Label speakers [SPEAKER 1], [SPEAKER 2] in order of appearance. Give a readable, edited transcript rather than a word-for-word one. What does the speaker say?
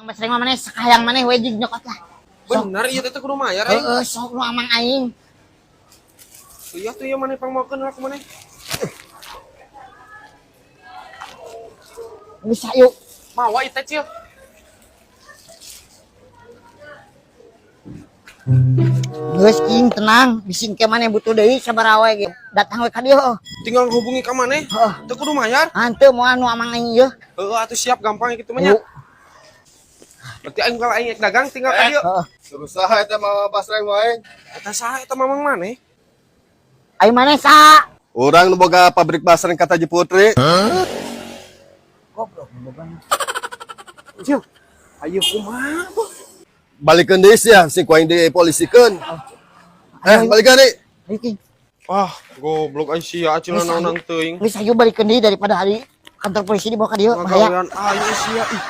[SPEAKER 1] Basreng mah maneh sakahayang maneh we jig nyokot lah. Sok.
[SPEAKER 2] Bener ieu teh kudu mayar aing.
[SPEAKER 1] Heeh, sok nu amang aing.
[SPEAKER 2] Iya tuh ieu maneh pangmaokeun lah ku maneh.
[SPEAKER 1] Bisa yuk.
[SPEAKER 2] Mawa ieu teh, Cil.
[SPEAKER 1] Geus king tenang, bisi engke maneh butuh deui sabaraha we ge. Datang we ka dieu heuh.
[SPEAKER 2] Tinggal hubungi ka maneh.
[SPEAKER 1] Heeh.
[SPEAKER 2] Teu kudu mayar.
[SPEAKER 1] Hanteu moal nu amang aing ieu.
[SPEAKER 2] Heeh, atuh siap gampang kitu mah nya.
[SPEAKER 1] Yuk.
[SPEAKER 2] Berarti aing kalau aing dagang tinggal ka dieu.
[SPEAKER 1] Heeh.
[SPEAKER 3] Suruh saha eta mah Basreng wae.
[SPEAKER 2] Eta saha eta mamang maneh?
[SPEAKER 1] Aing maneh saha?
[SPEAKER 3] Urang nu boga pabrik basreng kata Haji Putri.
[SPEAKER 1] Goblok boga.
[SPEAKER 2] Cil. Ayo kumaha? Boh?
[SPEAKER 3] Balikeun deui sia, sing ku aing dipolisikeun. Eh, balikeun deui.
[SPEAKER 1] Ayo king.
[SPEAKER 2] Ah, goblok aing sia acil naonan teuing.
[SPEAKER 1] Geus ayo balikeun deui daripada hari kantor polisi dibawa ka dieu bahaya.
[SPEAKER 2] Ngagawean aing sia ih.